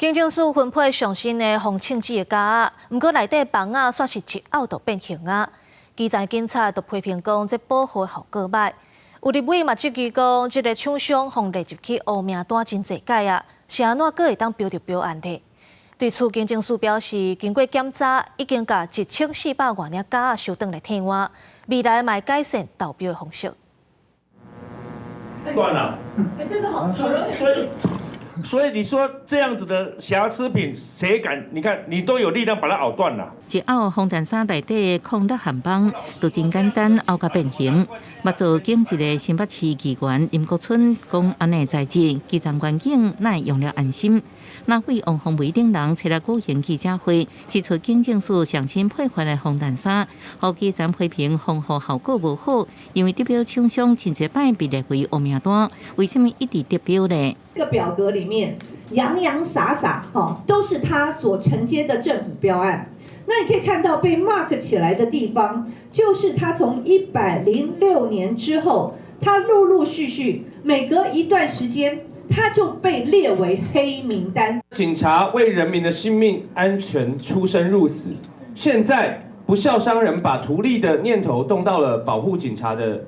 警政署分配上新的防銃子的夾仔，毋過內底棒仔煞是一拗就變形啊！基層警察就批評講，這保護效果䆀。有立委嘛質疑講，這个廠商予列入去烏名單真濟擺啊，是按怎閣會當標著標案呢？對此，警政署表示，經過檢查，已經共1400外領夾仔收轉來退換，未來嘛會改善投標的方式。斷了。哎，這個好。所以你說這樣子的瑕疵品，誰敢？你看，你都有力量把它拗斷了。一拗防彈衫內底抗力焊棒，就真簡單拗甲變形。捌做警職的新北市議員林國春講：按呢材質，基層員警哪會用了安心？立委王鴻薇等人出來舉行記者會，指出警政署上新配發的防彈衫，予基層批評防護效果無好，因為得標廠商真濟擺被列為烏名單，為啥物一直得標呢？這個表格裡面洋洋灑灑，哈，都是他所承接的政府標案。那你可以看到被 mark 起來的地方，就是他從106年之後，他陸陸續續每隔一段時間，他就被列為黑名單。警察為人民的性命安全出生入死，現在不肖商人把圖利的念頭動到了保護警察的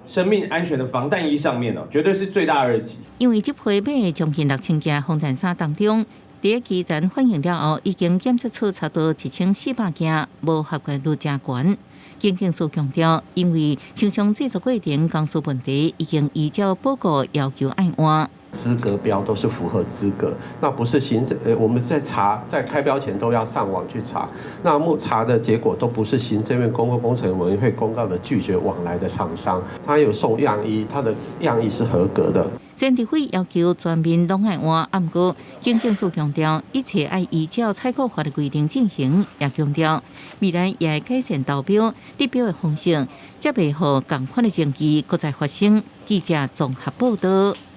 生命安全的防彈衣上面哦，絕對是罪大惡極。因為這批買將近6000件防彈衫當中，佇基層反映了後，已經檢測出差不多1400件無合格率誠懸。警政署強調，因為廠商製作過程工序問題，已經依照報告要求愛換。資格標都是符合資格，那不是行政，我們在查，在開標前都要上網去查，那目查的結果都不是行政院公共工程委員會公告的拒絕往來的廠商，他有送樣衣，他的樣衣是合格的。雖然立委要求全面攏愛換，毋過警政署強調，一切愛依照採購法的規定進行，也強調未來也會改善投標、得標的方式，才袂予仝款的爭議閣再發生。記者綜合報道。